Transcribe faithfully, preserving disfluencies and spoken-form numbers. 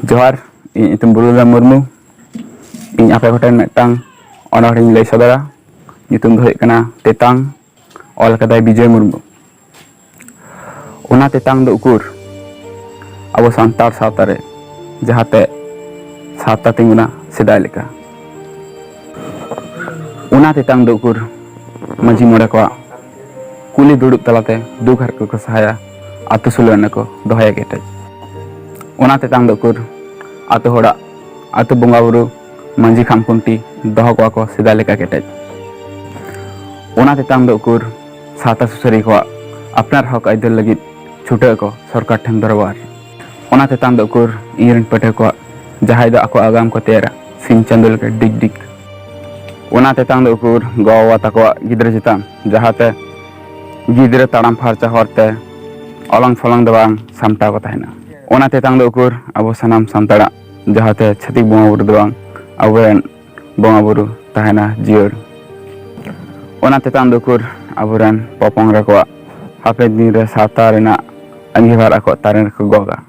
ᱡᱚᱦᱟᱨ, ᱤᱧ ᱧᱩᱛᱩᱢ ᱵᱩᱨᱩᱫᱟᱢ ᱢᱩᱨᱢᱩ᱾ ᱤᱧ ᱟᱯᱮ ᱠᱚᱴᱷᱮᱱ ᱢᱤᱫᱴᱟᱝ ᱚᱱᱚᱬᱦᱮᱧ ᱞᱟᱹᱭ ᱥᱚᱫᱚᱨᱟ᱾ ᱧᱩᱛᱩᱢ ᱫᱚ ᱦᱩᱭᱩᱜ ᱠᱟᱱᱟ ᱛᱮᱛᱟᱝ᱾ ᱚᱞ ᱠᱟᱫᱟᱭ ᱵᱤᱡᱚᱭ ᱢᱩᱨᱢᱩ᱾ ᱚᱱᱟ ᱛᱮᱛᱟᱝ ᱫᱚ ᱩᱠᱩᱨ ᱟᱵᱚ ᱥᱟᱱᱛᱟᱲ ᱥᱟᱶᱛᱟ ᱨᱮ, ᱡᱟᱦᱟᱸᱛᱮ ᱥᱟᱶᱛᱟ ᱛᱤᱸᱜᱩᱱᱟ ᱥᱮᱫᱟᱭ ᱞᱮᱠᱟ? ᱚᱱᱟ ᱛᱮᱛᱟᱝ ᱫᱚ ᱩᱠᱩᱨ ᱢᱟᱹᱡᱷᱤ ᱢᱚᱬᱮ ᱠᱚᱣᱟᱜ ᱠᱩᱞᱦᱤ ᱫᱩᱲᱩᱵ ᱛᱟᱞᱟᱛᱮ ᱫᱩᱠ ᱦᱟᱨᱠᱮᱛ ᱠᱚ ᱥᱟᱦᱟᱭᱟ, ᱟᱛᱳ ᱥᱳᱞᱳ ᱟᱱᱟ ᱠᱚ ᱫᱚᱦᱚᱭᱟ ᱠᱮᱴᱮᱡ? ᱚᱱᱟ ᱛᱮᱛᱟᱝ ᱫᱚ ᱩᱠᱩᱨ ᱟᱛᱳ ᱦᱚᱲᱟᱜ, ᱟᱛᱳ ᱵᱚᱸᱜᱟ ᱵᱩᱨᱩ, ᱢᱟᱹᱡᱷᱤ ᱠᱷᱟᱢ ᱠᱷᱩᱱᱴᱤ ᱫᱚᱦᱚ ᱠᱚᱣᱟ ᱠᱚ ᱥᱮᱫᱟᱭ ᱞᱮᱠᱟ ᱠᱮᱴᱮᱡ? ᱚᱱᱟ ᱛᱮᱛᱟᱝ ᱫᱚ ᱩᱠᱩᱨ ᱥᱟᱶᱛᱟ ᱥᱩᱥᱟᱹᱨᱤᱭᱟᱹ ᱠᱚᱣᱟᱜ ᱟᱯᱱᱟᱨ ᱦᱚᱠ ᱟᱹᱭᱫᱟᱹᱨ ᱞᱟᱹᱜᱤᱫ ᱪᱷᱩᱴᱟᱹᱣ ᱠᱚ ᱥᱚᱨᱠᱟᱨ ᱴᱷᱮᱱ ᱫᱚᱨᱵᱟᱨ? ᱚᱱᱟ ᱛᱮᱛᱟᱝ ᱫᱚ ᱩᱠᱩᱨ ᱤᱧ ᱨᱮᱱ ᱯᱟᱹᱴᱷᱩᱣᱟᱹ ᱠᱚᱣᱟᱜ ᱡᱟᱦᱟᱸᱭ ᱫᱚ ᱟᱠᱚ ᱟᱜᱟᱢ ᱠᱚ ᱛᱮᱭᱟᱨᱟ ᱥᱤᱧ ᱪᱟᱸᱫᱳ ᱞᱮᱠᱟ ᱰᱤᱜᱽ ᱰᱤᱜᱽ? ᱚᱱᱟ ᱛᱮᱛᱟᱝ ᱫᱚ ᱩᱠᱩᱨ ᱜᱚ-ᱵᱟᱵᱟ ᱛᱟᱠᱚᱣᱟᱜ ᱜᱤᱫᱽᱨᱟᱹ ᱪᱮᱛᱟᱱ, ᱡᱟᱦᱟᱸᱛᱮ ᱜᱤᱫᱽᱨᱟᱹ ᱛᱟᱲᱟᱢ ᱯᱷᱟᱨᱪᱟ ᱦᱚᱨᱛᱮ ᱚᱞᱚᱝ ᱯᱷᱚᱞᱚᱝ ᱫᱚ ᱵᱟᱝ ᱥᱟᱢᱴᱟᱣ ᱠᱚ ᱛᱟᱦᱮᱱᱟ? ᱚᱱᱟ ᱛᱮᱛᱟᱝ ᱫᱚ ᱩᱠᱩᱨ ᱟᱵᱚ ᱥᱟᱱᱟᱢ ᱥᱟᱱᱛᱟᱲᱟᱜ, ᱡᱟᱦᱟᱸᱛᱮ ᱪᱷᱟᱹᱛᱤᱠ ᱵᱚᱸᱜᱟ ᱵᱩᱨᱩ ᱫᱚ ᱵᱟᱝ, ᱟᱵᱚᱨᱮᱱ ᱵᱚᱸᱜᱟ ᱵᱩᱨᱩ ᱛᱟᱦᱮᱱᱟ ᱡᱤᱭᱟᱹᱲ? ᱚᱱᱟ ᱛᱮᱛᱟᱝ ᱫᱚ ᱩᱠᱩᱨ ᱟᱵᱚᱨᱮᱱ ᱯᱚᱯᱚᱝᱜᱽᱨᱟ ᱠᱚᱣᱟᱜ ᱦᱟᱯᱮᱱ ᱫᱤᱱ ᱨᱮ ᱥᱟᱶᱛᱟ ᱨᱮᱱᱟᱜ ᱟᱸᱜᱤᱵᱷᱟᱨ ᱟᱠᱚᱣᱟᱜ ᱛᱟᱨᱮᱱ ᱨᱮᱠᱚ ᱜᱚᱜᱟ?